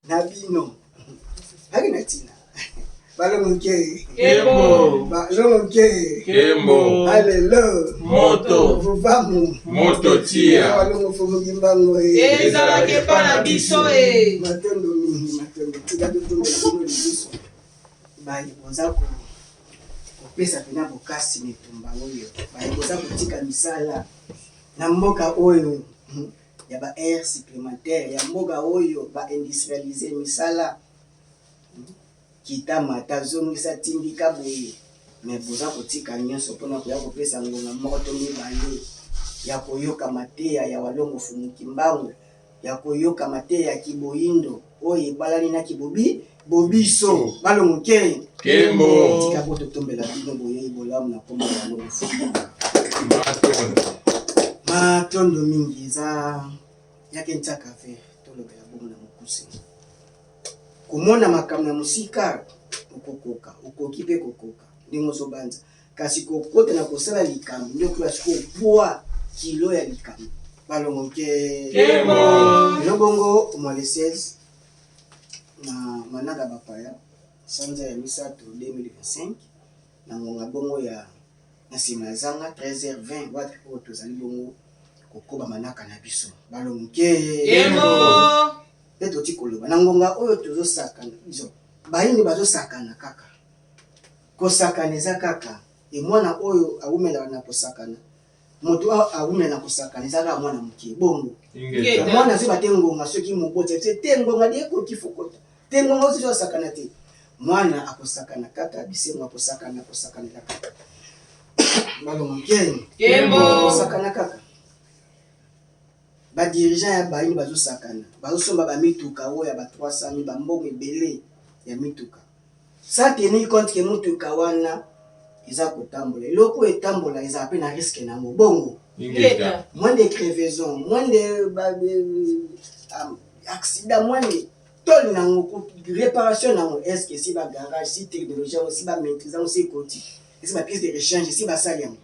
Na bino baki na ntina balongo nke. Kembo. Balongo nke. Kembo. Alelo. Moto. Vuvamu. Moto tia. Balongo fumuki mbango e. Ezalaki epa na biso e. Matondo mingi, matondo. Tika totombela bino lisusu baye boza kopesa mpena bokasi na etumba oyo, baye boza kotika misala na mboka oyo ya ba heures supplémentaires, ya mboka oyo ba industrialiser misala, kita mata zongisa tindika boye, mais boza kotika nyonso mpona koya kopesa ngonga moko to mibale ya koyoka mateya ya Walongo Fumu Kimbangu, ya koyoka mateya ya kiboyindo oyo ebalani na kibobi bobiso. Balongo ke. Kembo. Tika po totombela bino boyei bolamu na kombo ya Walongo Fumu. Matondo. Matondo mingi. Eza yake ntiaka fe tolobela bongo na mokuse. Komona makambo ya mosika okokoka, okoki mpe kokoka ndenge ozobanza, kasi kokota na kosala likambo nde okoya sikoyo poids kilo ya likambo. Balongo ke. Kembo. Lelo bongo mois le 16 na manaka bapaya, sanza ya misato 2025, na ngonga bongo ya na nsima ya zanga 13h20, wapi oyo tozali bongo kokoba manaka na biso. Balongo ke. Kembo. Mpe toti koloba na ngonga oyo tozosakana, biso bayini bazosakana kaka kosakana, eza kaka e mwana oyo awumelaka na kosakana, moto awumela na kosakana eza kaka mwana moke bongo. Ingeta. Mwana azoyeba te ngonga soki moboti te te ngonga de ekoki fokota te, ngonga oyo asakana te. Mwana akosakana kaka bisengo, akosakana, akosakanela kaka. Balongo ke. Kembo. Akosakana kaka. Badirigeants ya bayini bazosakana, bazosomba bamituka oyo ya ba 300 000, bambongo ebele ya mituka, sans tenir compte ke mutuka wana eza kotambola, eloko oyo etambola ezala mpe na risque nango bongo. Ingeta. Moins de crevaison, moins de accident, moins de tole nango, réparation nango. Est ce que si bagarage, si technologie yango si bamaîtrise yango, si ekoti, esi bapièce de rechange si basali yango?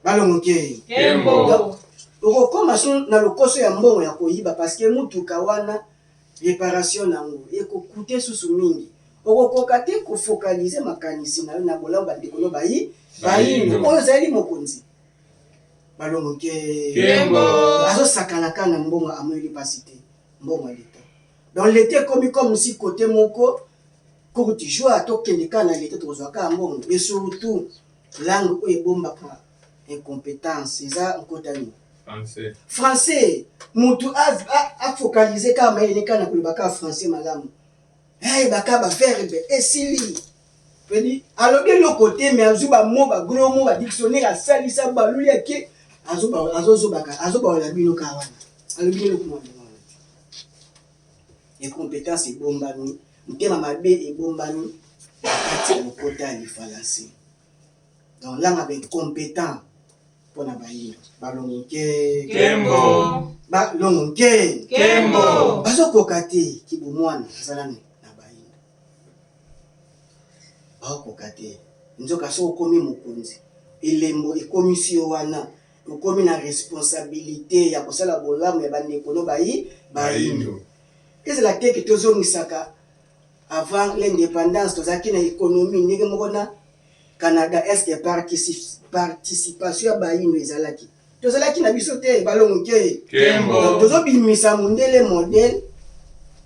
Balongo ke. Kembo. Okokoma so na lokoso ya mbongo ya koyiba, parce que mutuka wana réparation nango ekokute susu mingi. Okokoka te kofocaliser makanisi na yo na bolamu bandeko no bayi bayindo Bayindo. oyo ozali mokonzi. Balongo ke. Kembo. Azosakana kaka na mbongo, amoyeli mpasi te, mbongo ya leta. Donc leta ekomi comme si côté moko courte joie, tokende kaka na leta, tokozwa kaka mbongo. Et surtout langue oyo ebombaka incompétence eza nkota nini? Français. Français. Mutu afocaliser kaka mayele ne kaka na koloba kaka français malamu, ayebaka baverbe, esili pedi alobi eloko te, mais azwi bamots, bagros mots, badictionnaire, asalisa baluli, ake azozobaka, azobaola bino kaka wana, alobi eloko mwa ndenge wana te. Incompétence ebombami, motema mabe ebombami na kati ya lokota ya lifalanse. Donc langue baincompétent mpona bayindo. Balongo nke. Kembo. Balongo nke. Kembo. Bazokoka te kibomwana aza nani na bayindo, baokoka te. Nzoka soki okomi mokonzi, elembo ekomisi yo wana, okomi na responsabilité ya kosala bolamu ya bandeko no bayi bayindo. Bayindo. Ezala te ke tozongisaka avant l'indépendance, tozalaki na économie ndenge moko na Canada. Est ce que participation ya bayindo ezalaki? Tozalaki na biso te. Balongo ke. Kembo. Tozobimisa mondele modèle,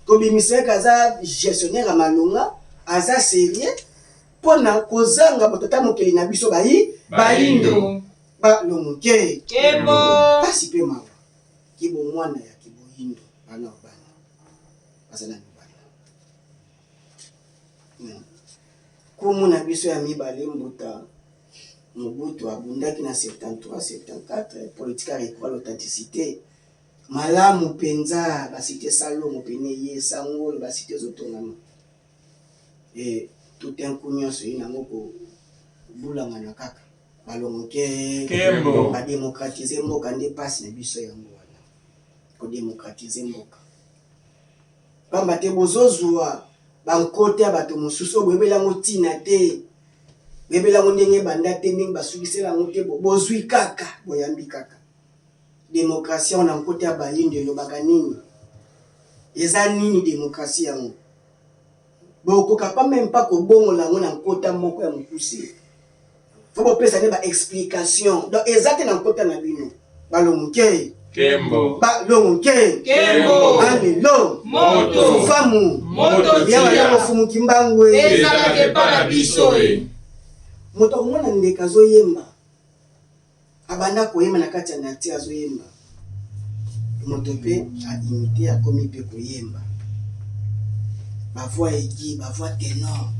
kobimisa eke aza gestionnaire ya malonga, aza sérieux, mpona kozanga batata mokeli na biso bayi bayindo. Balongo ke. Kembo. Pasi mpe mawa kibomwana ya kiboyindo, bana bana baza na mibale. Nkumu na biso ya mibale, mbuta Mobutu, abundaki na 73 74 politique ya recours à l'authenticité malamu mpenza. Bacité Salongo pene ye Sangolo, bacité ezotongama e tout un coup nyonso ye nango kobulangana kaka. Balongo ke. Kembo. Badémocratiser mboka nde mpasi na biso yango wana, kodémocratiser mboka, pamba te bozozwa bankota ya bato mosusu oyo boyebeli yango ntina te, boyebeli yango ndenge ebanda te, ndenge basukisela yango te. Bozwi kaka, boyambi kaka démocratie wana. Nkota ya bayindo elobaka nini? Eza nini demokrasi yango? Bokoka pas meme pas kobongola yango na nkota moko ya mokuse. Faut bopesa nde ba explication. Donc eza te na nkota na bino. Balongo nke. Kembo. Balongo nke. Kembo. Alelo. Moto. Fufamu. Moto Ya tia. balongo fumu kimbangu. Ezalaka epa na biso e. Moto akomona ndeke azoyemba. Abanda koyemba na kati ya nature azoyemba. Moto mpe a imite akomi mpe koyemba. Ba voix aigu, ba voix tenor.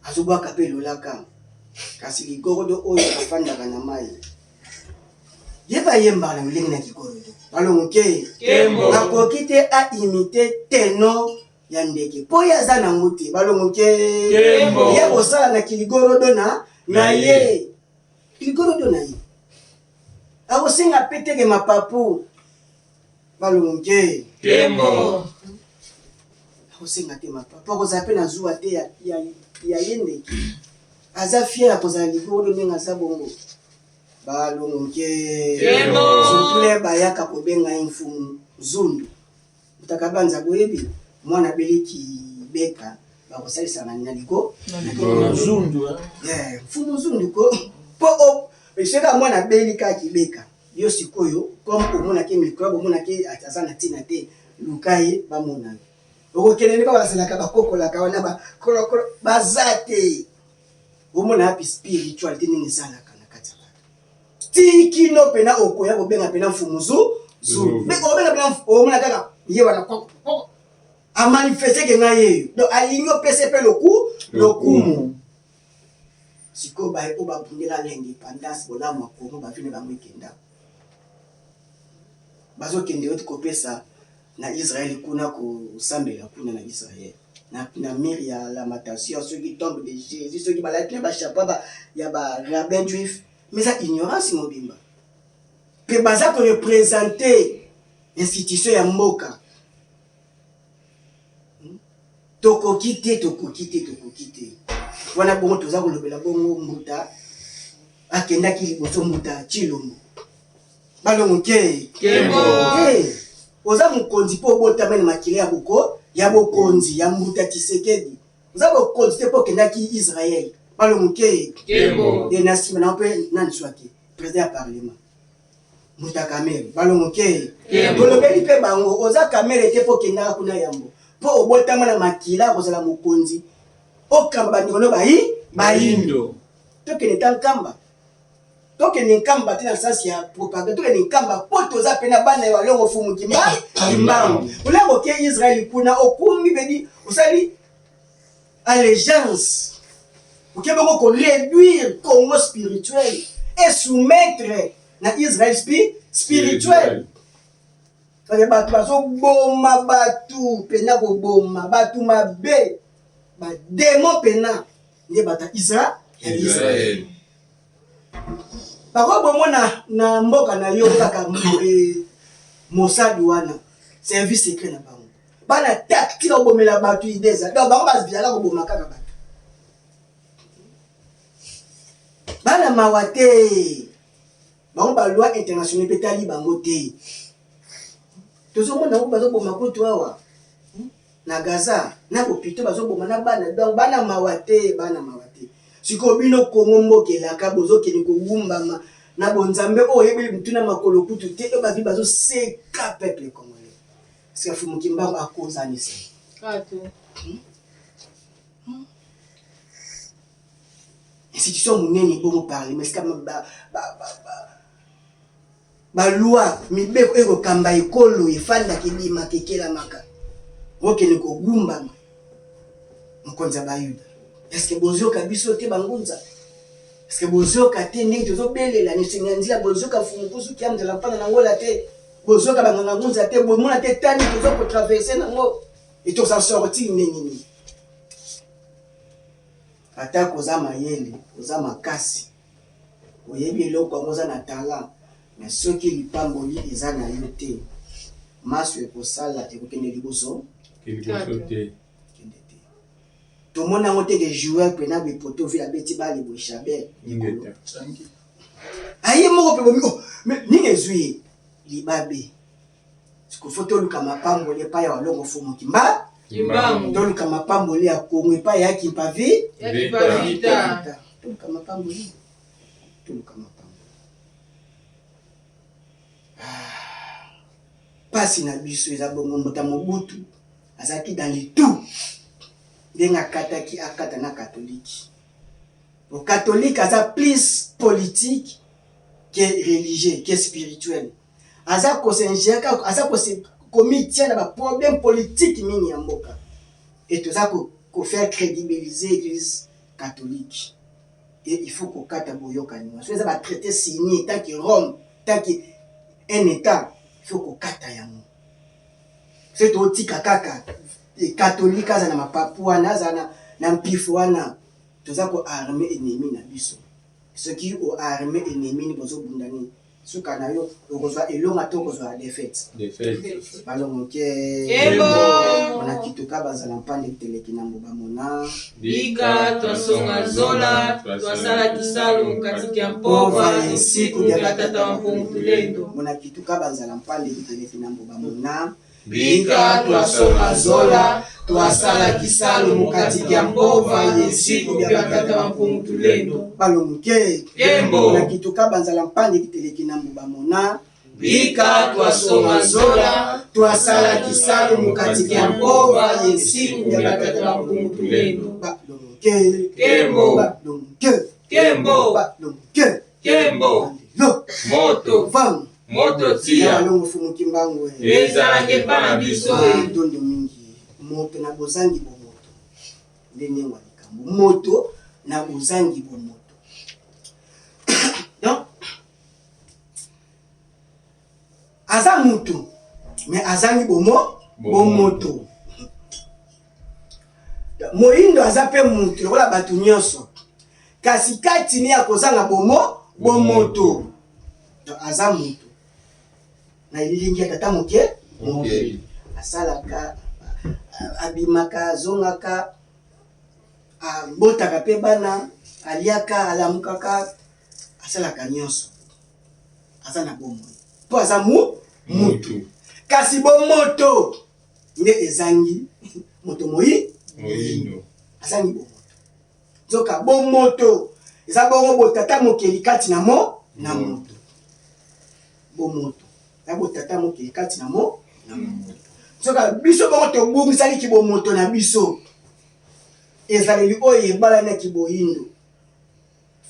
Azobwaka mpe lolaka. Kasi ligorodo oyo afandaka na mai. Ye mpe ayembaka na lolenge na kigorodo. Balongo ke. Kembo. Akoki te a imite tenor ya ndeke mpo ye aza nango te. Balongo ke. Kembo. Ye kosala na kiligorodo na na ye. Ligorodo na ye. Akosenga pe teke mapapu. Balongo ke. Kembo. Akosenga te mapapu. Akozala pe na zuwa te ya, ya, ya ye ndeke. Aza fier ya kozala ligorodo ndenge aza bongo. Balongo ke. Kembo. Surtout le bayaka kobenga ye mfumu Zundu. Mutakabanza boyebi mwana abeli kibeka bakosalisa na na liko Zundu, hein? Yeah, mfumu Zundu ko po o soki mwana abeli kaka kibeka yo sikoyo comme omonaki microbe omonaki aza na ntina te luka ye bamona yo okokende nde babazelaka bakokolaka wana bakolokolo baza te omona yapi spiritualité ndenge esalaka na kati ya bato ti kino pena okoya kobenga pena mfumu zu zu me obenga pena omona kaka ye wana koko koko amanifeste ke ngai yeyo donc alingi opesa mpe loku lokumu sikoyo baye oyo babundela l'indépendance bolamu ya Congo bavi na bango ekenda bazokende oti kopesa na Israël kuna kosambela kuna na Israël na, na mur ya lamentation soki tombe de Jésus soki balati na bachapeau ba, ya ba rabbin juif mais eza ignorance mobimba mpe baza korepresente institution ya mboka. Tokoki te, tokoki te, tokoki te. Wana bongo toza kolobela bongo mbuta akendaki liboso mbuta Tshilombo. Balongo ke. Kembo. Hey, oza mokonzi mpo obotama na makila ya boko ya bokonzi ya mbuta Tshisekedi. Oza bokonzi te mpo okendaki Israël. Balongo ke. Kembo. E na nsima na mpe nani swaki président ya parlement. Mbuta Kamere balongo ke. Tolobeli mpe bango oza Kamere te mpo okendaka kuna yambo mpo obotama na makila kozala mokonzi okamba bandeko no bayi bayindo. Tokende ta nkamba tokende nkamba te na sens ya propagande tokende nkamba mpo toza mpe na bana ya balongo fumu kimba kimbangu olanga oke Israël kuna okumbi bedi osali allégeance oke bongo ko réduire Congo spirituel et soumettre na Israël spirituel. Parce que bato bazoboma bato pena koboma bato mabe bademo pena nde bato ya Israël. Israël. Bakobomona na mboka na yo kaka Mossad wana service secret na bango bana tactique kobomela bato ideza donc bango bazalaka koboma kaka bato bana mawa te bango ba loi internationale mpe etali bango te tozomona yango bazoboma kutu awa na Gaza na bopito bazoboma na bana donc bana mawa te bana mawa te sikoyo bino Kongo mboka elaka bozokende kogumbama na bonzambe oyo oyebeli mutu na makolo kutu te oyo bavi bazoseka peuple congolais sika Fumu Kimbangu akozanisa institution monene bongo parlement esika baloi mibeko ekokamba ekolo efandaka ebimaka ekelamaka okende kogumbama mokonzi ya bayuda eske bozoyoka biso te bangunza eske bozoyoka te ndenge tozobelela nisinga nzila bozoyoka fumukusu kiamzala mpana na ngola te bozoyoka banganga ngunza te bomona te tani toza kotraverse nango etosa sortir ndenge nini atako oza mayele oza makasi oyebi eloko yango oza na talent mais soki lipamboli eza na yo te maso ekosala ekokende liboso te kende te tomoni yango te ke joueur mpena boye potoville abeti bale boye chabert likolo aye moko mpe bomi oh, nini ezwi ye libabe. Siko fo toluka mapamboli epai ya Walongo Mfumu Kimba. Kimbangu. Toluka mapamboli ya Kongo epai ya Kimpa Vi. Ya Kimpa Vita. Toluka mapamboli. Toluka mapamboli. Ah. Pasi na biso eza bongo mbota Mobutu azalaki dans le tout ndenge akataki akata na katoliki. Bo catholique aza plus politique que religieux que spirituel. Aza ko s'ingérer aza ko se komitia na ba problème politique mingi ya mboka. Et toza ko ko faire crédibiliser église catholique. Et il faut kokata boyokani wana. Soki eza ba traité signé tant que Rome, tant que un état, il faut kokata yango. Soki totika kaka catholique aza na mapapu wana, aza na, na mpifo wana, toza ko arme ennemi na biso. Soki o arme ennemi ni bozo bunda nini? Suka na yo okozwa elonga to okozwa defaite. Defaite. Balongo ke. Kembo. Mona kituka bazala mpande teleki na mboba mona. Bika twasonga zola twasala kisalu katiki ya mpova nsiku bya tata wa mpungu tulendo. Mona kituka bazala mpande teleki na mboba mona. Bika twasonga zola twasala kisalu mukati ya mpova nsiku bya tata wa mpungu tulendo. Balongo ke. Kembo. Mona kituka bazala mpande teleki na mboba mona. Bika twasonga zola twasala kisalu mukati ya mpova nsiku bya tata wa mpungu tulendo. Balongo ke. Kembo. Balongo ke. Kembo. Balongo ke. Kembo. Lo. Moto. Vangu. Moto Ya tia. balongo Mfumu Kimbangu. Ezalaka epa na biso e. Matondo mingi moto na bozangi bomoto nde ndenge ya likambo moto na bozangi bomoto donc aza mutu mais azangi bomo bomoto moyindo aza mpe mutu lokola bato nyonso kasi kati ne ya kozanga bomo bomoto donc aza mutu na elilingi ya tata moke Mokeli. asalaka abimaka azongaka abotaka mpe bana aliaka alamukaka asalaka nyonso aza na bomoi mpo aza mu mutu kasi bomoto nde ezangi moto moi Moyindo. azangi bomoto nzoka bomoto eza bongo botata mokeli kati na mo na moto bomoto eza botata mokeli kati na mo na moto nzoka biso bongo tobungisaki kibomoto na biso ezaleli oyo ebalani ya kiboyindo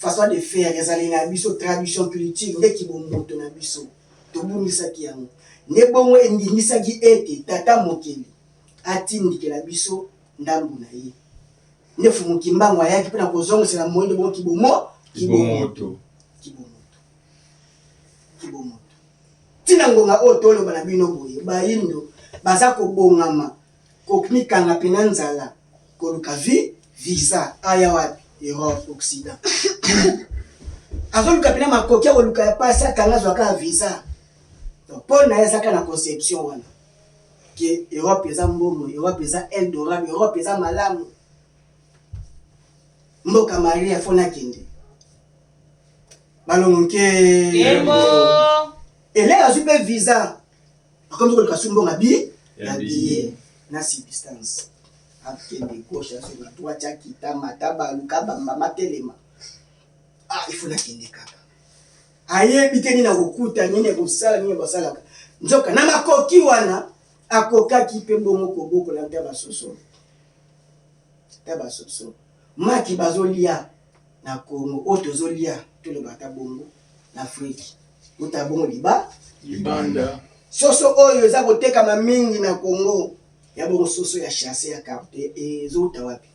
façon de faire ezaleli na biso tradition culture nde kibomoto na biso tobungisaki yango nde bongo endingisaki ete tata mokeli atindikela biso ndambu na ye nde Mfumu Kimbangu ayaki mpona kozongisela moyindo bongo kibomo Kibomoto. kibomoto kibomoto ntina ngonga oyo toloba na bino boye bayindo baza kobongama komikanga mpena nzala koluka vi visa aya wapi Europe Occident azoluka mpena makoki ya koluka ya pasi akanga azwaka ya visa donc mpo na ye azaka na conception wana ke Europe eza mbongo Europe eza Eldorado Europe eza malamu mboka Maria fo nakende balongo nke Kembo. Elenge azwi mpe visa akomi koluka su mbongo abi Ya ya billet. billet na substance akende gauche azonga droite akita mata baluka bamba matelema ah il faut nakende kaka ayebi te nini akokuta nini akosala nini basalaka nzoka na makoki wana akokaki mpe bongo kobokola nta basoso ta basoso maki bazolia na Congo oyo tozolia toloba ata bongo na Afrique uta bongo liba Libanda. Soso oyo eza kotekama mingi na Congo ya bongo soso ya chasse ya carton ezouta wapi?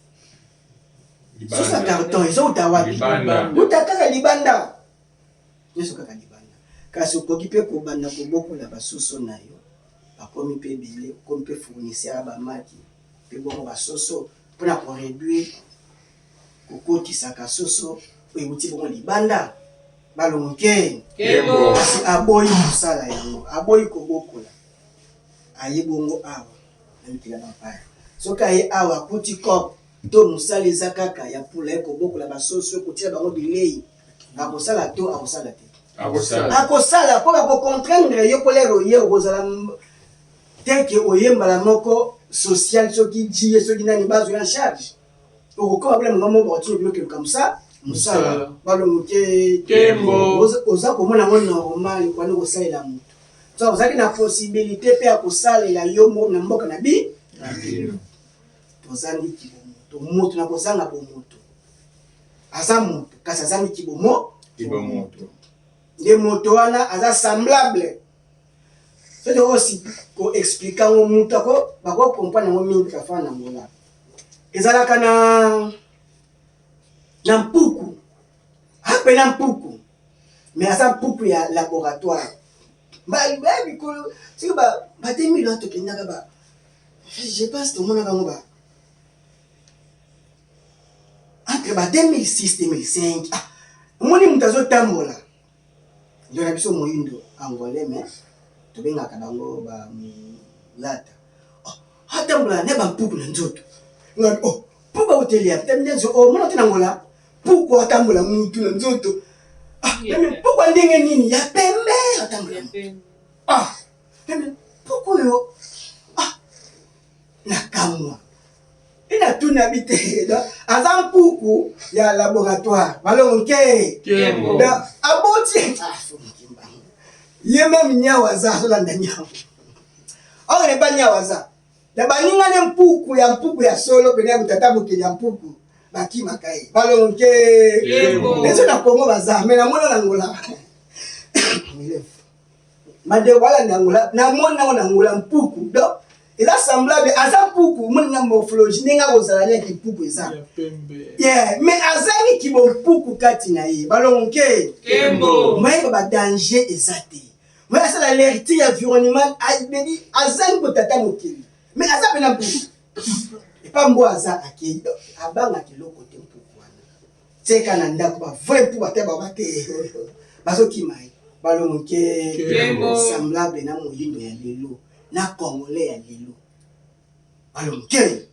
Soso ya Libanda. carton ezouta wapi? Libanda. Uta kaka libanda. Nyonso kaka libanda. Kasi okoki mpe kobanda kobokola basoso na yo bakomi mpe ebele okomi mpe fournisseur ya bamaki mpe bongo basoso mpona koréduire kokotisaka soso oyo euti bongo libanda balongo nke Kembo. kasi aboyi kosala yango aboyi kobokola aye bongo awa na mikili ya bapaya soki aye awa akuti cop to mosala eza kaka ya pula ye kobokola basoso kotia bango bilei akosala to akosala te Akosala. Akosala mpo bakocontraindre yo mpo lero ye okozala Te ke oye mbala moko social soki jiye soki nani bazwa en charge. Okokoma bila mama moko bakotina bino keluka mosala mosala balongo te. Kembo. Oza komona yango normal kwani kosalela moto. So ozalaki na possibilité mpe ya kosalela yo moko na mboka na bi. Tozangi kibomoto. Moto na kozanga bomoto. Aza moto kasi azangi kibomo. Kibomoto. Nde moto wana aza semblable. Soki osi ko expliquer yango moto ako bako comprendre yango mingi kafa na Angola. Ezalaka na na mpuku. Ape na mpuku. Mais aza mpuku ya laboratoire. Ba ba bikolo soki ba ba 2000 tokendaka ba je pense tomonaka yango ba entre ba 2006 2005 ah omoni moto azotambola ndio na biso moyindo angolais mais tobengaka bango ba mulata oh, atambola na bampuku na nzoto ngabi oh mpuku akotelia ndenzo oh mona te na ngola mpuku atambola mutu na nzoto ah mpuku ya ndenge nini ya pembe atambola ah mpuku oyo ah nakamwa ina tuna bi te aza mpuku ya laboratoire balongo nke aboti ye meme nyawo aza azolanda nyawo awa nepa nyawo aza na baninga ne mpuku ya mpuku ya solo pene ya tata mokeli ya mpuku bakimaka ye balongo nke ezo na Kongo baza me namona na Angola bandeko balanda Angola namona yango na Angola mpuku donc eza semblable aza mpuku omoni na morphologie ndenge akozala neti mpuku eza yeah mais azangi kibo mpuku kati na ye balongo nke mayeba badanger eza te moye asala lecture ya environnement abedi azangi botata mokili mais aza mpena mpuku epa mbwa aza akei abangaka eloko te mpuku wana tika na ndako ba vrai mpuku ata baba te bazokima ye balongo nke semblable na moyindo ya lelo na congolais ya lelo balongo nke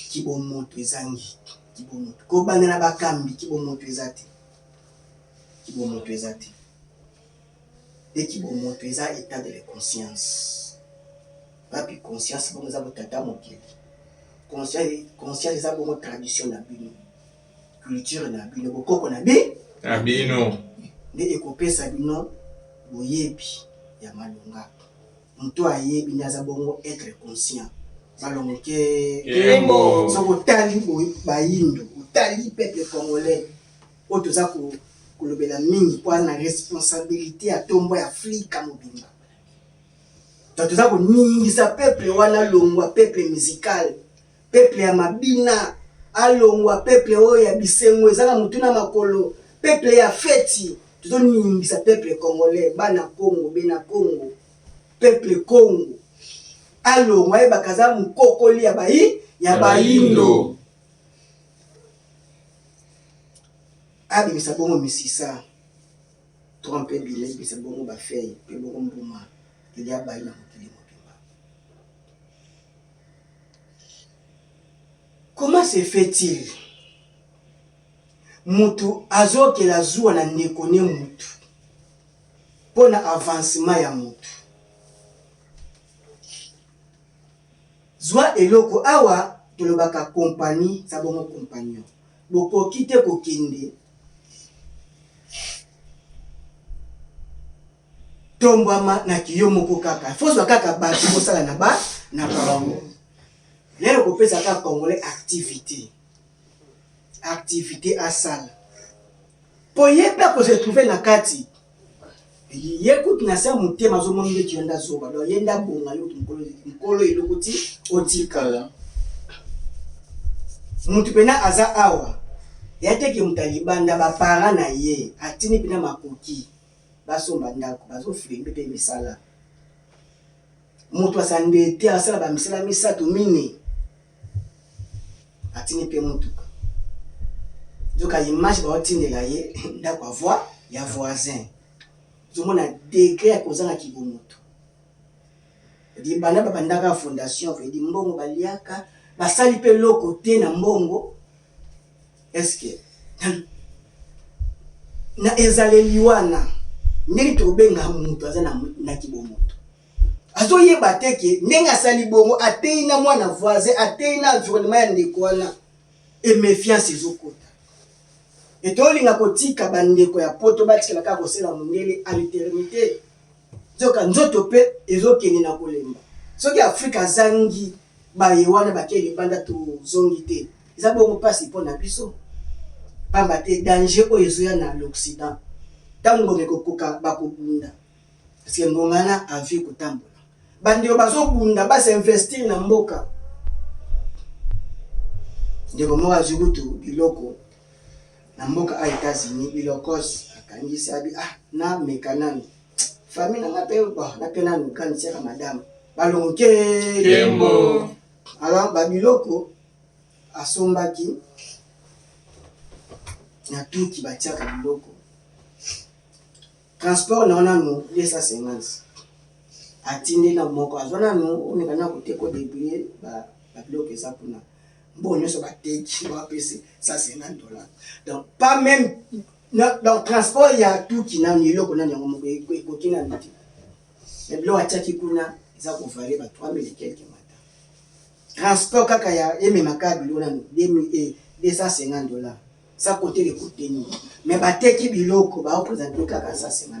kibomoto ezangi kibomoto kobanda na bakambi kibomoto eza te kibomoto eza te nde kibomoto eza état de la conscience wapi conscience bongo eza botata mokili conscience eza bongo tradition na bino culture na bino bokoko na bi na bino nde ekopesa bino boyebi ya malonga moto ayebi nde aza bongo être conscient balongo ke soki otali bayindo otali peuple congolais oyo toza kolobela mingi mpo aza na responsabilité ya tombo ya Afrika mobimba donc toza koningisa peuple wana longwa peuple musical peuple ya mabina alongwa peuple oyo ya bisengo eza na motu na makolo peuple ya feti tozoningisa peuple congolais bana Congo bena Congo peuple Congo alongwa ayebaka aza mokokoli ya bayi ya bayindo abimisa bongo misisa trompe ebima ebimisa bongo bafeuille mpe bongo mbuma elia bayi na mokili mobimba. Comment se fait-il mutu azokela zuwa na ndeko ne mutu mpo na avancement ya mutu? Zwa eloko awa tolobaka compagnie za bongo compagnon bokoki te kokende tombwama na kiyo moko kaka fozwa kaka bato bosala na ba na bango lelo kopesa kaka congolais activité activité asala po ye mpe akose trouve na kati ye kutu na se ya motema azomona ndeti yo nde azoba donc ye nde abonga yo mokolo eloko ti otikala mutu mpena aza awa ya teke moto ya libanda baparent na ye atindi mpena makoki basomba ndako bazofilme mpe misala moto asande te asala bamisala misato mine atindi mpe motuka nzoka image baotindela ye ndako avoi ya voisin ozomona degré ya kozanga kibomoto libanda babandaka fondation vedi mbongo baliaka basali mpe eloko te na mbongo eske na ezaleli wana ndenge tokobenga moto aza na kibomoto. Azoyeba te ke ndenge asali bongo ateyi na mwana voisin, ateyi na environnement ya ndeko wana et mefiance ezokota. Et tolinga kotika bandeko ya poto batikala kaka kosela mondele à l'éternité. Nzoka nzoto pe ezokende na kolemba. Soki Afrique azangi baye wana bake libanda tozongi te. Eza bongo pasi po na biso. Pamba te danger oyo ezoya na l'Occident. Tango ngonga ekokoka bakobunda. Parce que ngonga wana avion ekotambola. Bandeko bazobunda ba s'investir na mboka. Ndeko moko azwi kutu biloko na mboka a Etats-Unis bilokos akangisi abi ah na meka nanu famille na nga pe bon na pe nanu grande sœur ya madame balongo ke Kembo. Alors ba biloko asombaki na tuki batiaka biloko Transport na yo nanu 250 atindi na moko azwa nanu omeka na kote ko debrouiller ba biloko eza kuna mbongo nyonso bateki bapesi 150 $. Donc pas même na, donc transport ya tuki nanu eloko nanu yango moko ekoki nanu te, mais biloko atiaki kuna eza kovale ba 3000 et quelque mata transport kaka ya ememaka biloko nanu 250 $, sans compter le contenu. Mais bateki biloko ba représenter kaka 150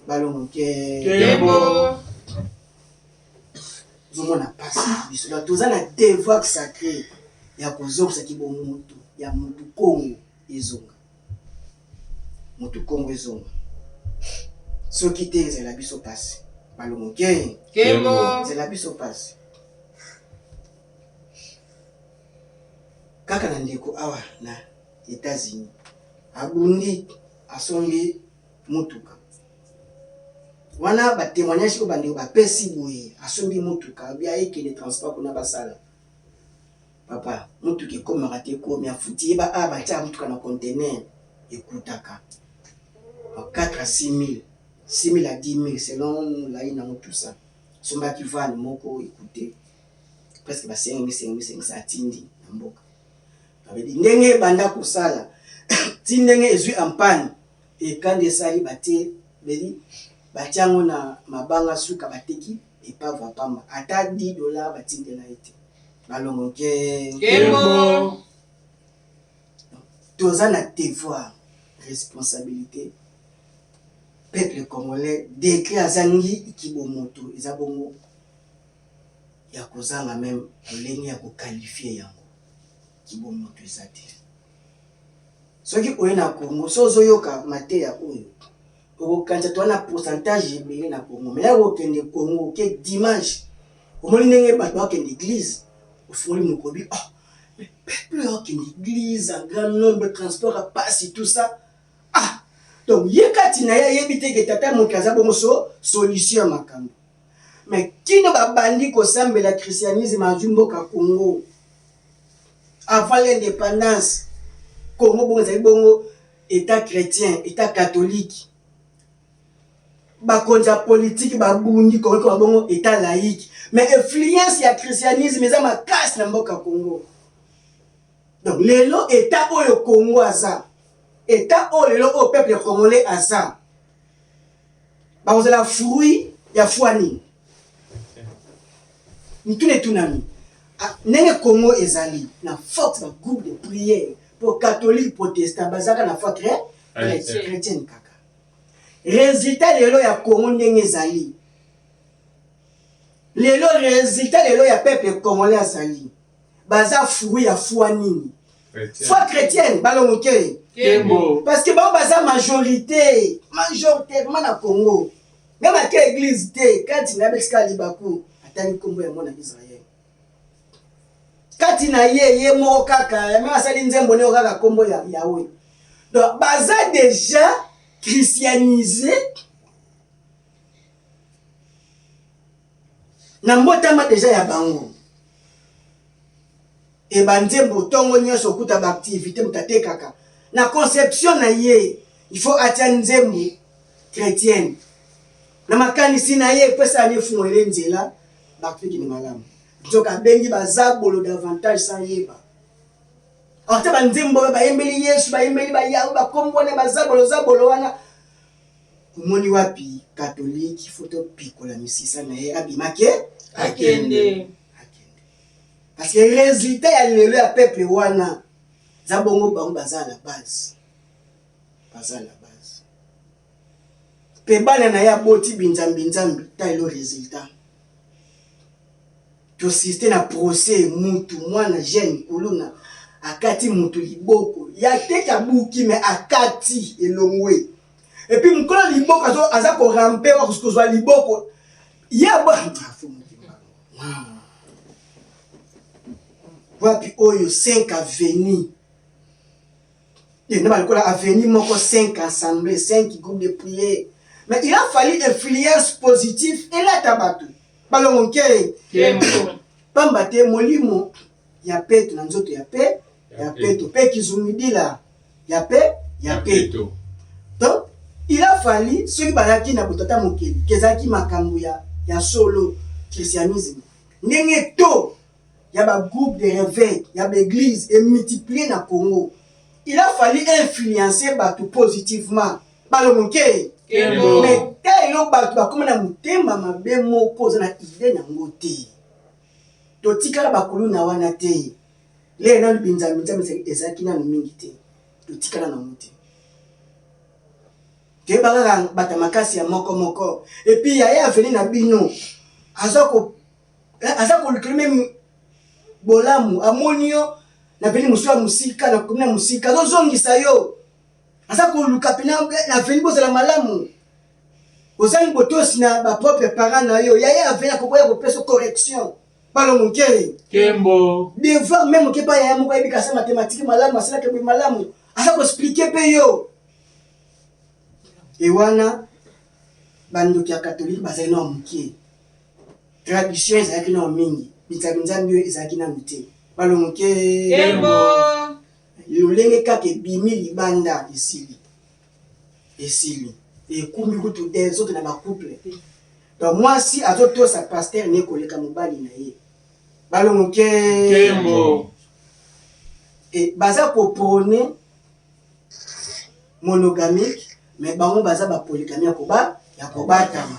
balongo ke Kembo. Ozomona pasi na biso. Donc toza na devoir sacré ya kozongisa kibomoto ya mutu Kongo ezonga, mutu Kongo ezonga. Soki te, ezala biso pasi, balongo ke Kembo. Ezala biso pasi. Kaka na ndeko awa na États-Unis, abundi, asombi mutuka wana. Batémoignage oyo bandeko bapesi boye, asombi mutuka, abi ayekende transport kuna basala. Papa, mutuka ekomaka te, ekomi, afuti ye ba a batiaka mutuka na conteneur, ekutaka ba 4 à 6 000, 6 000 à 10 000 selon molai nango, tout ça. Asombaki van moko, ekute presque ba 5 000, 5 500. Atindi na mboka. Babedi ndenge ebanda kosala ti ndenge ezwi en panne, ekandi esali batie beli, batia yango na mabanga, suka bateki epave ya pamba, ata 10 $ batindela ye te. Balongo ke Kembo. Toza na devoir, responsabilité. Peuple congolais décret azangi kibomoto, eza bongo ya kozanga même lolenge ya koqualifier yango. Kibomoto eza te. Soki oye na Congo, so ozoyoka mateya oyo, okokanisa toza na pourcentage ebele na Congo. Mais ya kokende Congo, oke dimanche, omoni ndenge bato bakende église, ofungoli mokobi, oh mais peuple oyo akende église en grand nombre, transport ya pasi, tout ça. Ah, donc ye kati na ye ayebi te ke tata moto aza bongo so solution ya makambo. Mais kino babandi kosambela, christianisme azwi mboka Congo avant l'indépendance. Congo bongo ezali bongo état chrétien, état catholique. Bakonzi ya politike babungi Congo ekoma bongo état laïque, mais influence ya christianisme eza makasi na mboka Congo. Donc lelo état oyo Congo aza, état oyo lelo oyo peuple congolais aza, bakozala fruit ya foi nini? Mituna etunami. Ndenge Congo ezali na forte bagroupe de prière po catholique, protestant, bazalaka na foi chrétienne kaka. Résultat lelo ya Congo ndenge ezali lelo, résultat lelo ya peuple congolais azali, baza fruit ya foi nini? Foi chrétienne. Balongo ke Kembo. Parce que bango baza majorité, majoritairement na Congo. Même ake église te, kati na ye besika libaku atangi nkombo ya mwana Israel kati na ye, ye moko kaka même asali nzembo neo kaka nkombo ya Yawe. Donc baza déjà christianisé na mbotama déjà ya bango. E banzembo ntongo nyonso, okuta baactivité, moto atekaka na conception na ye, il faut atia nzembo chrétienne na makanisi na ye, epesa ani efungolele nzela baactivité malamu. Nzoka abengi bazabolo davantage sans yeba. Ata banzembo oyo bayembeli Yesu, bayembeli bayawe, bakombo wana bazabolo zabolo wana. Omoni wapi catholique faut topikola misisa na ye abima ke akende. Akende. Parce que résultat ya lelo ya peuple wana za bongo bango baza à la base. Baza à la base. Pe bana na ye aboti binzambi nzambi ta elo résultat. Tosiste na procès mutu mwana jeune kuluna akati mutu liboko ya teke abuki mais akati elongwe et puis mukolo liboko azo aza ko ramper wa kozwa liboko ya ba wapi oyo 5 avenue na balokola avenue moko 5 assemblée 5 groupe de prière, mais il a fallu influence positive elata bato balongo nke pamba te molimo ya peto na nzoto ya pe ya peto pe kizungidila ya pe ya peto. Donc il a fallu soki bazalaki na botata mokili kezalaki makambo ya solo christianisme ndenge to ya ba groupe de réveil ya ba église e multiplier na Congo, il a fallu influencer bato positivement balongo nke. Mais ta elo bato bakoma na motema mabe moko oza na idée nango te. Totikala bakuluna wana te. Lelo nanu binzambi nzambi ezalaki nanu mingi te. Totikala nango te. Toyeba kaka bato makasi ya moko moko. Et puis yaya aveni na bino aza ko aza kolukela meme bolamu amoni yo na veni mosusu ya mosika na komi na mosika azozongisa yo aza koluka pena na veni bozala malamu ozangi botosi na ba propre parent na yo yaya aveni akoboya kopesa correction balongo nkei kembo devoir meme oke pa yaya moko ayebi kasa mathématique malamu asalaka boye malamu aza koexplike mpe yo e wana bandoki ya katolike bazali na mokie. Tradition ezalaki nano mingi, bitsabi nzambi oyo ezalaki nano te. Balongo ke lolenge kaka ebimi libanda esili esili ekumbi kutu desordre na ba couple. Donc mwasi azotosa pasteur ne koleka mobali na ye. Balongo ke kembo e baza ko prôner monogamique mais bango baza ba polygamie ya koba ya kobatama.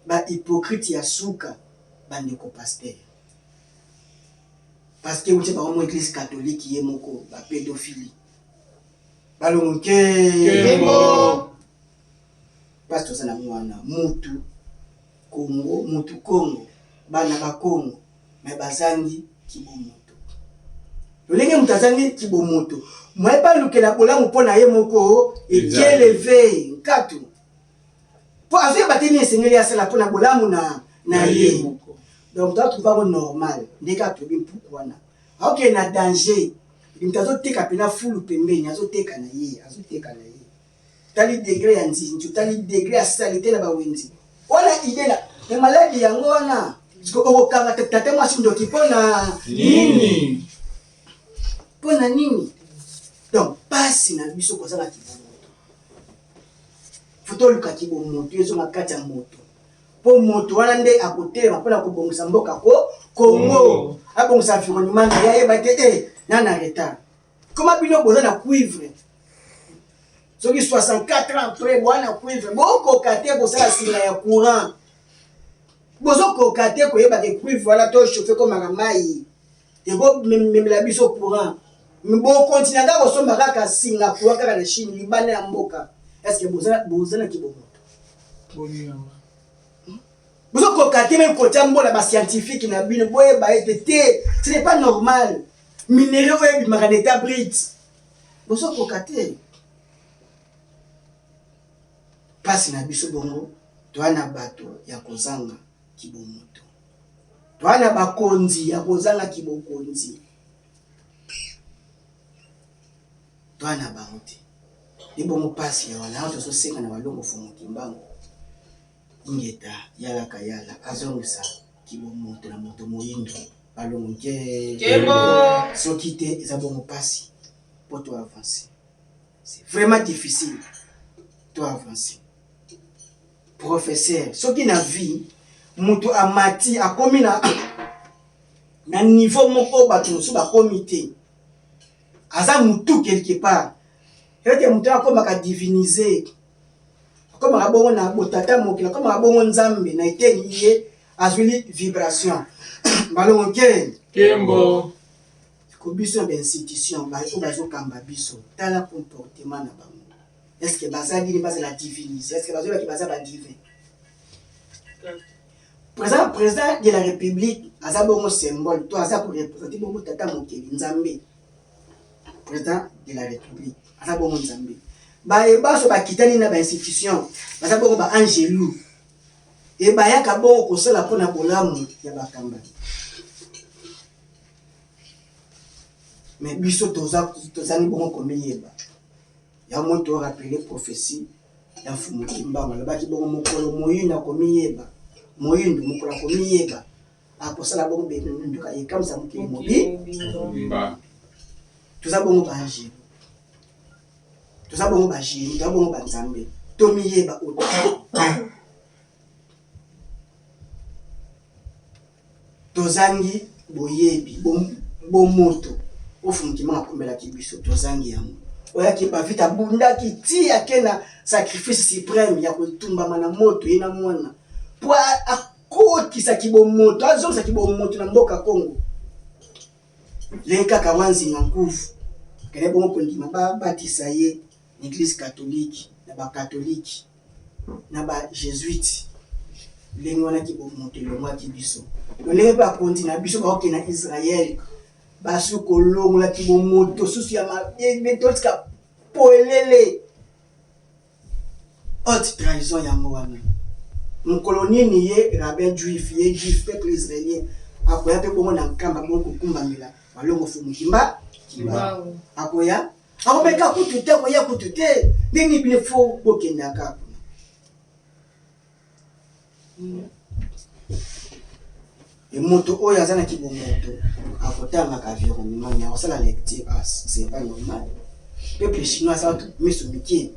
Ba hypocrite ya suka ba ndeko pasteur. Parce que wuti bango mo église catholique ye moko ba pédophilie. Balongo ke kembo pasteur oza na mwana mutu Congo mutu Congo bana ba Congo mais bazangi kibomoto. Lolenge mutu azangi kibomoto moye balukela bolamu mpo na ye moko ekeleve nkatu po azoyeba te nini esengeli asala mpo na bolamu na ye. Donc moto atrouve yango normal ndenge atobi mpuku wana aokende na danger. Moto azoteka mpena fulu pembeni, azoteka na ye, azoteka na ye. Tali degré ya nzinzi, tali degré ya salite na bawenzi wana ide na me maladi yango wana okokanga tata mwasi ndoki mpo na nini? Mpo na nini? Donc pasi na biso kozala kibomoto, fo toluka kibomoto ezonga kati ya moto mpo moto wana nde akotelema mpona kobongisa mboka ko Congo, abongisa environnement na ye, ayeba te e na na retard. Koma bino boza na cuivre soki 64 ans après bwana cuivre bokoka te kosala singa ya courant, bozokoka te koyeba ke cuivre wana to chauffe komaka mai ekomemela biso courant, bokontina kaka kosomba kaka singa courant kaka na Chine libanda ya mboka. Est-ce que boza na kibomoto? Bozokoka te meme kotia mbola ba scientifique na bino boyeba ete te ce n'est pas normal minerai oyo ebimaka na état brut bozokoka te. Pasi na biso bongo toa na bato ya kozanga kibomoto, toa na bakonzi ya kozanga kibokonzi, toa na bango te. Ebongo pasi ya wana tozosenga na balongo Fumu Kimbangu ingeta yalaka yala azongisa kibomoto na moto moyindo balongo nke kembo soki te eza bongo pasi po to avancer. C'est vraiment difficile to avancer. Professeur, soki na vie moto amati akomi na niveau moko bato mosusu bakomi te, aza mutu quelque part ete moto akomaka diviniser, Akomaka bongo na botata mokili, akomaka bongo Nzambe na eteni ye azwili vibration. Balongo nke. Kembo. Ko biso na ba institution ba oyo bazokamba biso, tala comportement na bango. Est ce que baza nini bazala divinise? Est ce que bazolaki baza ba divin? Président, président de la République aza bongo symbole to aza ko représenter bongo tata mokeli Nzambe. Président de la République aza bongo Nzambe. Baye baso bakitani na ba institution baza bongo ba angelu e bayaka bongo kosala mpo na bolamu ya bakambami. Mais biso toza tozangi bongo komiyeba. Yango to rappeler prophetie ya Mfumu Kimbangu alobaki bongo mokolo moyindo akomiyeba, moyindo mokolo akomiyeba akosala bongo benduka ekamwisa mokili mobi. Toza bongo ba angelu, toza bongo ba genie, toza bongo ba nzambe, tomiyeba oyo Tozangi boyebi, bomoto oyo Mfumu Kimbangu akumbelaki biso, tozangi yango. Oyo Kimpa Vita abundaki ti ake na sacrifice supreme ya kotumbama na moto ye na mwana po akotisa kibomoto, azongisa kibomoto na mboka Congo. Leki kaka wa Nzinga Nkuvu akende bongo kondima babatisa ye na eglise catholique na ba catholique. na ba jesuite ndenge wana kibomoto elongwaki biso lolenge mpe bakonzi na biso baokende na Israël basi kolongola kibomoto susu ya mabe totika polele haute trahison yango wana mokolo nini ye rabbin juif ye juif peuple israélien akoya mpe bongo na nkamba bongo kokumbamela balongo fumu kimba kimba akoya akomeka kutu te akoya kutu te ndenge bino fo bokendaka kuna e moto oyo aza na kibomoto akotangaka environnement mais akosala lecture ah, c'est pas normal peuple chinois aza miso mike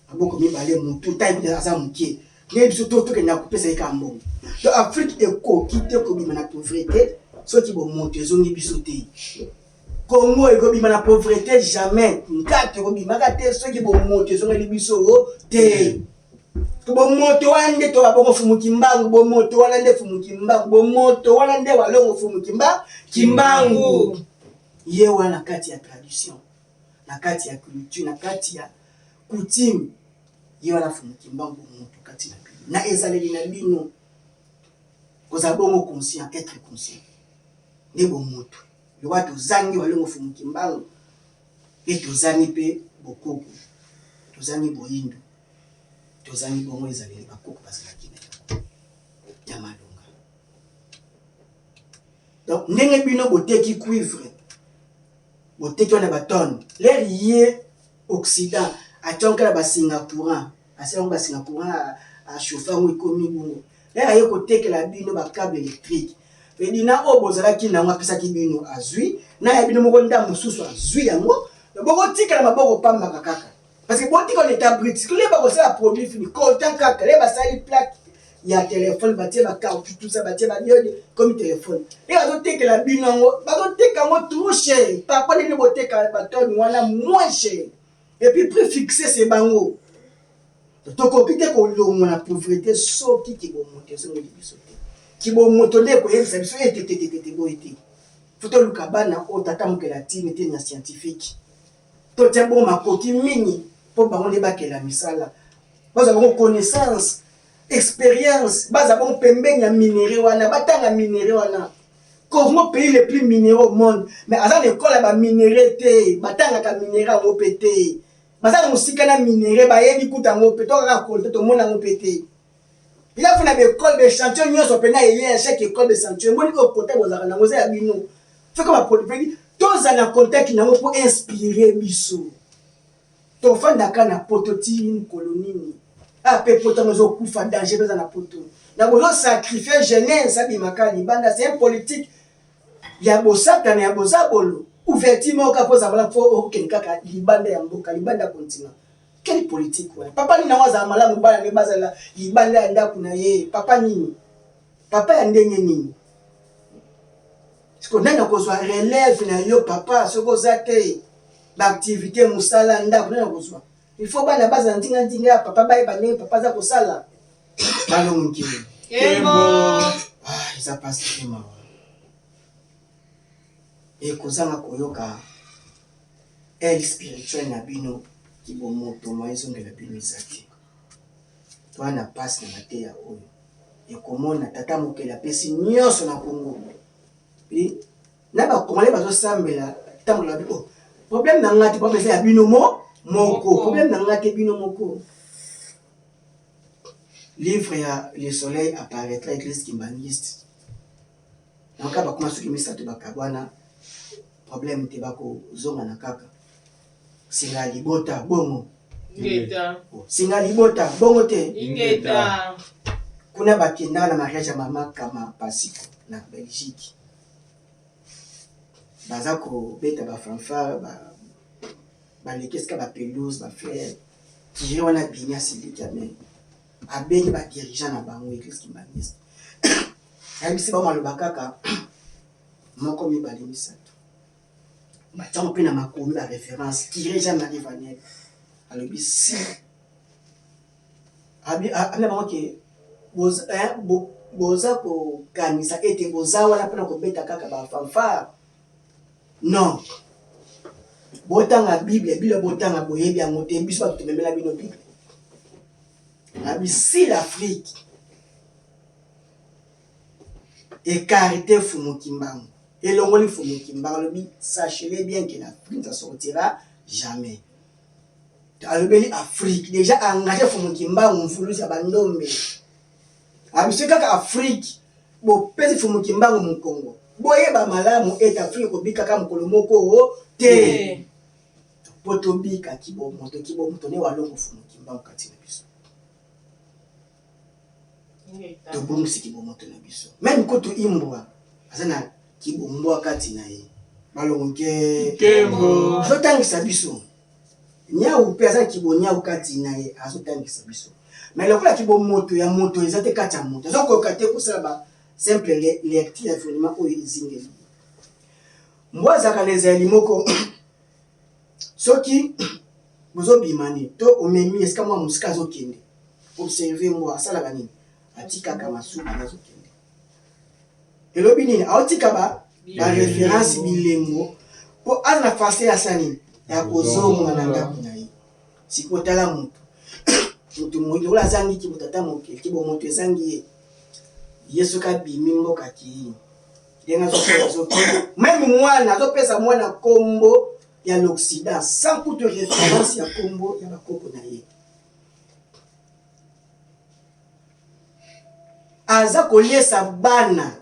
maboko mibale motu tai aza moke nde biso to tokenda kopesa ye kaka mbongo donc afrique ekoki te kobima na pauvreté soki bomoto ezongi biso te Congo ekobima na pauvrete jamais nkato ekobimaka te soki bomoto ezongeli biso te bomoto wana nde toba bongo fumu kimbangu bomoto wana nde fumu kimbangu bomoto wana nde walongo fumu kimba kimbangu ye wana na kati ya tradition na kati ya culture na kati ya coutume ye wana fumu kimbangu bomoto kati na bino na ezaleli na bino kozala bongo conscient être conscient nde bomoto Lokola tozangi Walongo Mfumu Kimbangu pe tozangi pe bokoko, tozangi boyindo, tozangi bongo ezaleli bakoko bazalaki na yango ya malonga. Donc ndenge bino boteki cuivre, boteki wana ba tonnes, l'heure ye Occident atia yango kaka ba singa courant, asala yango ba singa courant a chauffer yango ekomi bongo. L'heure aye kotekela bino ba cable electrique, Ferdinand oyo bozalaki na yango apesaki bino azui, na ya bino moko ndambo mosusu azui yango, bokotikala maboko pambaka kaka. Parce que botika en état brut, le bakosala produit fini, coltan kaka, le basali plaque ya telefone batie ba caoutchouc tout ça batie ba diode comme telefone. Le bazotekela bino yango, bazoteka yango trop cher. Papa nini boteka ba tonne wana moins cher. Et puis prix fixé c'est bango. Tokoki te kolongwa na pauvrete soki kibomoto ezongeli biso te. Kibomoto nde ekoyebisa biso ete te te te boye te. Fo toluka bana oyo tata mokeli atindi te na scientifique. Totia bongo makoki mingi mpo bango nde bakela misala. Bazwa bango connaissance, experience, baza bongo pembeni ya minerais wana, batanga minerais wana. Congo pays le plus minéraux au monde, mais aza na ekole ya ba minerais te, batangaka minerais yango mpe te. Baza na mosika na minerais, bayebi kutu yango mpe, to kaka coltan tomona yango mpe te. Il a faut na ba école ba échantillon nyonso mpe na eye ya chaque école ba échantillon moni oyo kota bozalaka nango eza ya bino. Soki ba produit tozala na contact nango mpo inspirer biso. Tofandaka na poto ti mokolo nini? Ah pe poto yango ezokufa danger mpe eza na poto. Na bozo sacrifier jeunesse abimaka libanda c'est un politique ya bosatana ya bozabolo ouverture moko kaka ozala malamu fo okende kaka libanda ya mboka libanda ya continent quelle politique wana papa nini yango azala malamu bana nde bazala libanda ya ndako na ye papa nini papa ya ndenge nini siko nani akozwa relève na yo papa soki oza te baactivité mosala ndako nani akozwa. Il faut bana bazala nzinga nzinga ya papa, bayeba ndenge papa aza kosala. Balongo nkele. Kembo. Ah, eza pasi te, mawa. Ekozanga koyoka aile spirituelle na bino, kibomoto mwa ezongela bino eza te. Toa na pasi na mateya oyo. Ekomona tata mokeli apesi nyonso na Congo. Puis, na ba Congolais bazosambela ntango na oh, problème na nga te, problème eza ya bino mo moko, problème na nga te, bino moko. Livre ya Le Soleil apparaîtra, église kimbanguiste. Nayoka bakoma soki misato bakabwana, problème te, bakozongana kaka. Singa libota bongo. Ingeta. Oh, singa libota bongo te. Ingeta. Kuna bakendaka na mariage ya mama Kama Pasiko na Belgique. Baza kobeta ba fanfare, baleki esika ba pelouse, ba fleurs. Kire wana abimi asiliki amen. Abengi ba dirigeant na bango église kimbanguiste. Ayebisi bango maloba kaka moko, mibale, misato. Batiango mpe na makomi ba référence. Kire Jean-Marie Vanel alobi si abi na bango ke boza kokanisa ete boza wana mpona kobeta kaka ba fanfare. Non, botanga Bible, Bible botanga, boyebi yango te, biso bato tomemela bino Bible. Abi si l'Afrique écarté Fumu Kimbangu, elongoli Fumu Kimbangu, alobi sachez-le bien que l'Afrique ne sortira jamais. Alobeli Afrique déjà engagé Fumu Kimbangu, mfulusi ya bandombe. Abi soki kaka Afrique bopesi Fumu Kimbangu mokongo, boyeba malamu ete Afrique ekobikaka mokolo moko te. Po tobika kibomoto, kibomoto ne walongo Fumu Kimbangu kati na biso. Tobongisi kibomoto na biso. Même kutu imbwa aza na kibombwa kati na ye. Balongo nke Kembo. Azotangisa biso. Nyau mpe aza na kibonyau kati na ye, azotangisa biso. Mais lokola kibomoto ya moto eza te kati ya moto, azokoka te kosala ba simple lecture ya environnement oyo ezingeli. Mbwa azalaka na ezaleli moko, soki bozobima ni to omemi esika mwa mosika azokende, observe mbwa asalaka nini? Atikaka masuba na azokende. Elobi nini? Aotika ba ba référence, bilembo, po aza na face ya sa nini ya kozonga na ndako na ye. Sikoyo tala moto, moto lokola azangi kiboto, ata mokili kibomoto ezangi ye, ye soki abimi mboka kii ndenge azokende, même mwana azopesa mwana kombo ya l'Occident sans kutu référence ya kombo ya bakoko na ye. Aza koliesa bana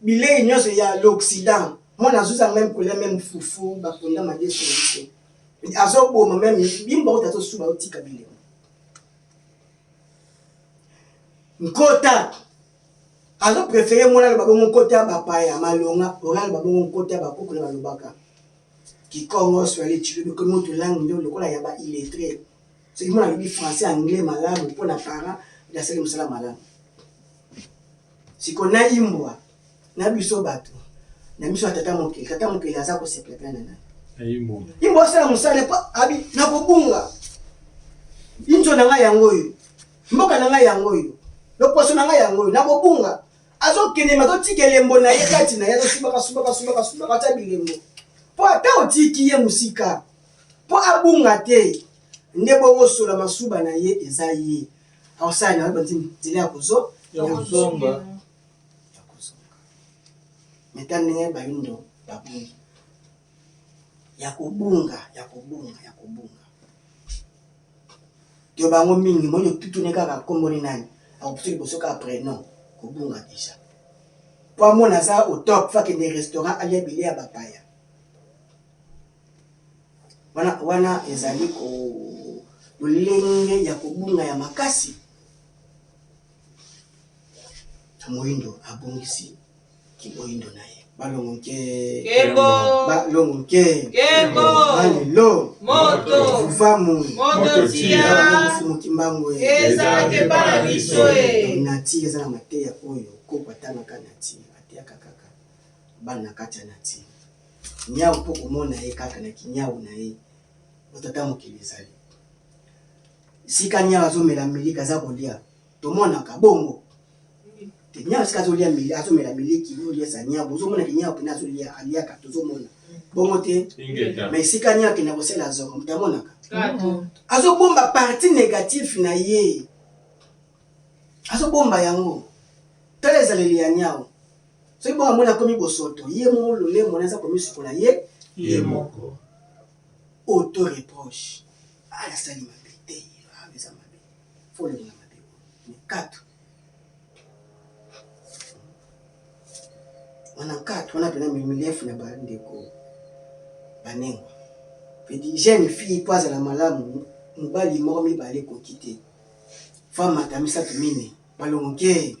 bilei nyonso ya l'Occident. Mwana azuza même kolia même fufu, baponda madeso na biso, azoboma même bimba oyo azosuba, otika bilembo nkota. Azopréféré mwana aloba bongo nkota ya bapaya malonga, oyo aloba bongo nkota ya bakoko na balobaka kikongo, swahili, tshiluba, ekomi moto langue nde lokola ya ba illettré. Soki mwana alobi français, anglais malamu mpona parent, asali mosala malamu. Siko na imbwa na biso bato na miso ya tata mokili, tata mokili aza kosepela mpe na nani? Imbwa asala mosala mpo abi nakobunga inzo na ngai yango oyo, mboka na ngai yango oyo, loposo na ngai yango oyo, nakobunga. Azokende ma azotika elembo na ye kati na ye, azosubaka subaka subaka subaka, atia bilembo mpo ata otiki ye mosika mpo abunga te. Nde bongo sola masuba na ye eza ye akosala na yo nzela ya kozo ya kozonga. Ya kozonga. Meta ndenge bayindo babungi ya kobunga, ya kobunga, ya kobunga to bango mingi moyo tutune kaka kombo ni nani akopusa liboso kaka prénom, kobunga déjà po amona aza au top, fa akende restaurant alia bilei ya bapaya wana. Wana ezali ko lolenge ya kobunga ya makasi. Moyindo abungisi kiboyindo na ye. Balongo nke. Kembo. Balongo nke. Kembo. Malelo. Moto. Vuvamu. Moto tia. Fumu Kimbangu. Ezalaka epa na biso e. Nature eza na mateya oyo koko atangaka nature, ateyaka kaka bana na kati ya nature. Nyau mpo komona ye kaka na kinyau na ye, otata mokili ezali. Sika niawu azomela miliki aza kolia tomonaka bongo te niawu sika azolia miliki azomela miliki oliesa niawu bozomona ke niawu pena azolia aliaka tozomona bongo te mais sika niawu akenda kosala zongo moto amonaka azobomba partie négatif na ye azobomba yango tala ezaleli ya niawu soki bongo amoni akomi bosoto ye moko lolemo na aza komisukola ye ye moko auto reproche ah nasali mabe te ah eza mabe fo olongola mabe oyo nkatu wana nkatu wana mpena milefu na bandeko banengwa pedi jeune fille mpo azala malamu mobali moko mibale ekoki te famata misato mine balongoke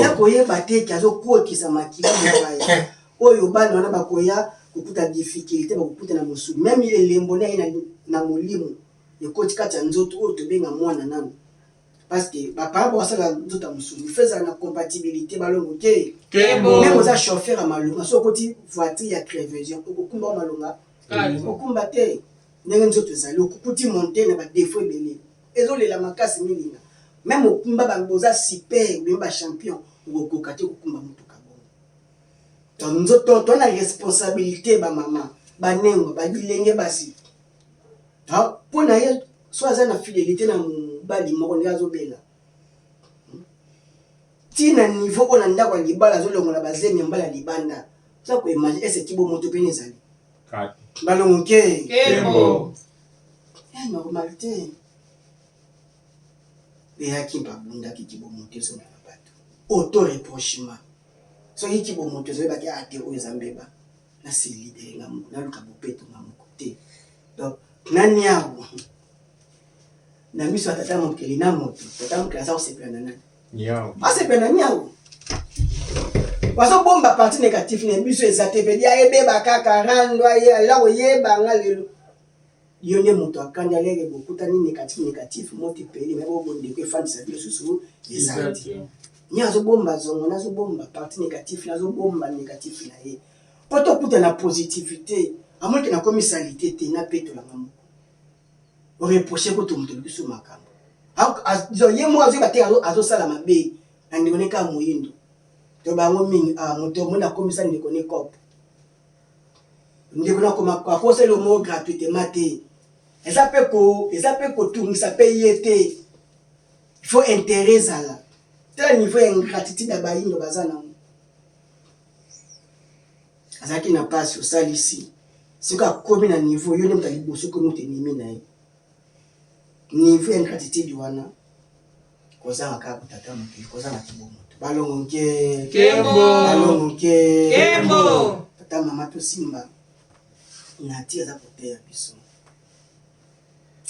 ya koyeba te ke azokokisa makila mopaya oyo bana wana bakoya kokuta difficulté bakokuta na mosuni meme elembo na ye na molimo ekoti kati ya nzoto oyo tobenga mwana nanu parce que baparent bakosala nzoto ya mosuni fo ezala na compatibilité balongo te meme oza chauffeur ya malonga soki okoti voiture ya crevaison okokumba malonga okokumba te ndenge nzoto ezali okokuti monte na badefo ebele ezolela makasi milinga meme okumba boza super obimi bachampion okokoka te kokumba motuka bongo. Donc nzoto to na responsabilité ba mama, ba nengwa, ba bilenge basi. Mpo na ye so aza na fidelité na mobali moko ndenge azobela ti na niveau oyo na ndako ya libala azolongola bazemi ya mbala ya libanda oza koimagine ese kibo moto pene ezali balongo ke eh, normal te eyaki mpe abundaki kibomoto ezomema bato auto reprochement soki kibomoto ezoyebaki a ah, te oyo eza mbeba nase libere nga moko naluka bopeto nga moko te donc na niawu na miso ya tata mokeli na moto tata mokeli aza kosepela na nani asepela na niawu bazobomba parti négatif na biso eza te pedi ayebeba kaka rando aye ala koyeba nga lelo Yo nde moto akandi alere bokutani negatif negatif moto epeli me bo bondeko efandisa bino susu eza te ye azobomba zongo nazobomba parti négatif nazobomba négatif na ye mpo tokuta na positivité amonike nakomi salite te napetolanga moko oreproche kutu moto oluki so makambo ye moko azoyeba te azosala mabe na ndeko ne kaka moyindo to bango mingi ah, moto omoni akomisa ndeko ne cope Ndeko na koma akosa eloko moko gratuitement te. Eza pe ko eza pe kotungisa pe ye te. Il faut intérêt ezala. Tala niveau ya ingratitude ya bayindo baza nango. Azalaki na pasi osalisi. Soki akomi na niveau yo nde moto ya liboso okomi moto ennemi na ye. Niveau ya ingratitude wana kozanga kaka botata mokili kozanga kibomoto balongo nke balongo nke tata mama tosimba nati aza koteya biso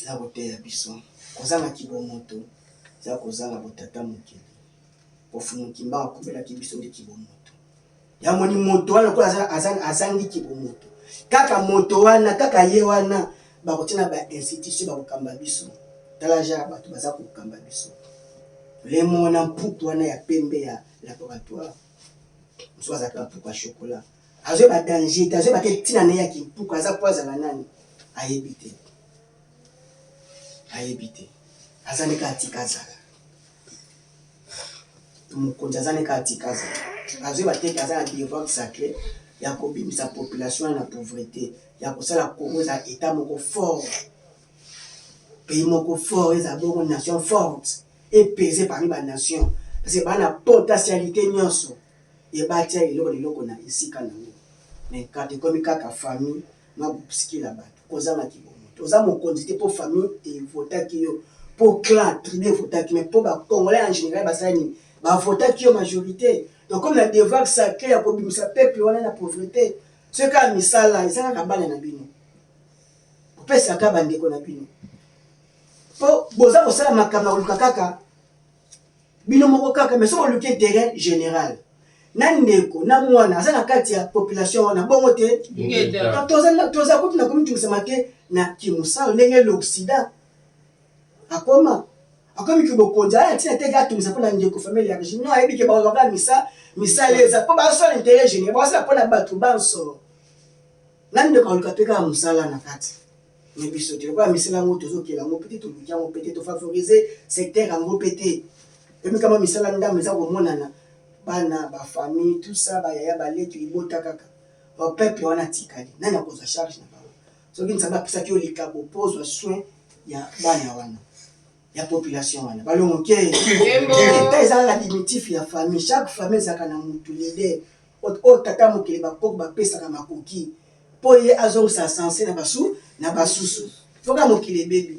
aza koteya biso kozanga kibomoto eza kozanga botata mokili pofumu kimbangu akumbelaki biso nde kibomoto yamoni moto wana lokola azangi kibomoto kaka moto wana kaka ye wana bakotia na ba institution bakokamba biso tala genre bato baza kokamba biso lemo wana mpuku wana ya pembe ya laboratoire mosusu azalaka mpuku ya chocolat azoyeba danger te azoyeba te ntina na ye ya kimpuku aza mpo azala nani ayebi te ayebi te aza nde kaka tika azala Mokonzi aza ne kaka tika azala. Azoyeba te ke aza na devoir sacre ya kobimisa population wana na pauvrete, ya kosala Congo ezala etat moko fort, pays moko fort, ezala bongo nation forte et pese parmi ba nations parce que ba na potentialite nyonso et batia eloko na eloko na esika na yango. Mais quand ekomi kaka famille na groupuscule ya bato kozanga kibomoto. Oza mokonzi te po famille e votaki yo, po clan, tribu e votaki mais po ba congolais en general basali nini? Ba votaki yo majorite. Donc comme na devoir sacre ya kobimisa peuple wana na pauvrete, soki kaka misala eza kaka bana na bino. Kopesaka ba ndeko na bino. Po boza kosala makambo ya koluka kaka bino moko kaka mais soki oluki interet general na ndeko na mwana aza na kati ya population wana bongo te toza kutu na komitungisama te na kimusalo ndenge l'occident akoma akomi kibokonzi aya ntina te atungisa mpo na ndeko famille élargie non ayebi ke bakozwaka misa misala eza mpo basala interet général basala mpo na bato banso na ndeko aluka mpe kaka mosala na kati. Me biso te, lokola misala yango tozokela yango mpe te, toluki yango mpe te, tofavorize secteur yango mpe te. Toyebi misala ndambo eza komonana, bana, bafamille, tout ça, bayaya, baleki, libota kaka. Ba peuple wana atikali, nani akozwa charge na bango? Soki Nzambe apesaki yo likabo mpo ozwa soin ya bana wana, ya population wana, balongo ke Etat eza kaka dimitif ya famille. Chaque famille ezalaka na mutu leader oyo tata mokili, bakoko bapesaka makoki mpo ye azongisa sense na basu na basusu. Foka mokili ebebi,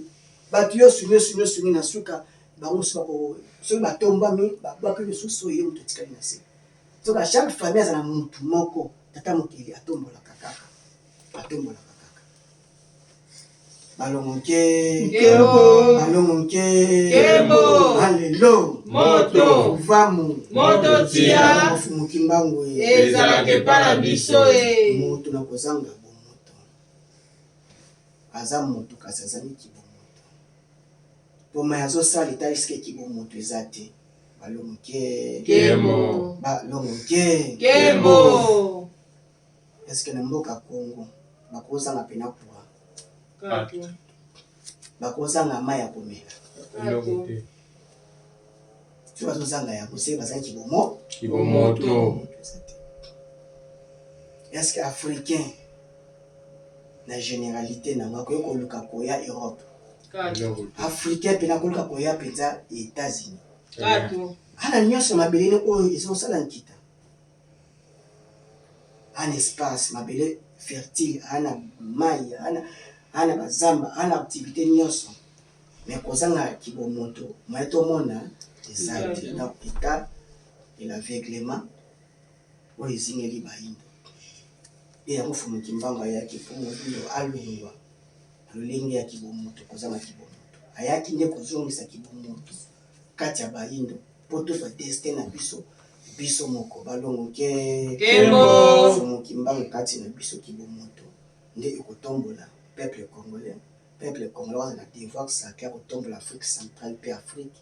bato yo sungi, osungi, osungi, na suka bango mosusu bako, soki batombwami, babwaki lisusu oyo ye moto atikali na se. Soki chaque famille aza na mutu moko tata mokili atombolaka kaka, atombolaka kaka. Balongo nke. Nkembo. Balongo nke. Nkembo. Alelo. Moto. Vamu. Moto tia. Mfumu Kimbangu e. Ezalaka epa na biso e. Moto na kozanga bomoto aza moto, kasi azali kibomoto. Poma azosala etalisike kibomoto eza te. Balongo nke. Nkembo. Balongo nke. Nkembo. Eske na mboka Congo bakozanga mpena courant? Katu. Bakozanga mai ya komela? Eloko te. Soki bazozanga yango, se bazali kibomo Kibomoto. Moto eza te. Est-ce que africain na généralité nango akoki koluka koya Europe? Katu. Eloko te. Africain mpena koluka koya mpenza États-Unis? Katu. Ana nyonso mabele ni oyo ezosala nkita, ana espace mabele fertile, ana mai, ana bazamba, ana activité nyonso, mais kozanga kibomoto, moye tomona eza te. Donc état de l'aveuglement oyo ezingeli bayindo, mpe yango Fumu Kimbangu ayaki mpo moyindo alongwa na lolenge ya kibomoto, kozanga kibomoto. Ayaki nde kozongisa kibomoto kati ya bayindo mpo tozwa destin na biso biso moko. Balongo nke. Nkembo. Fumu Kimbangu kati na biso, kibomoto nde ekotombola peuple congolais. Peuple congolais aza na devoir sacré ya kotombola Afrique centrale mpe Afrique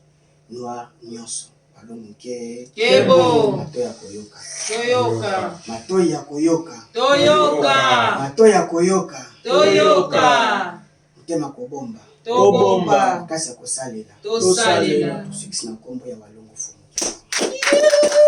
noire nyonso. Balongo nke. Nkembo. Matoi ya koyoka. Toyoka. Matoi ya koyoka. Toyoka. Matoi ya koyoka. Toyoka. Motema kobomba. Tobomba. Makasi ya kosalela. Tosalela. Tosukisi na nkombo ya Walongo Fumu Kimbangu.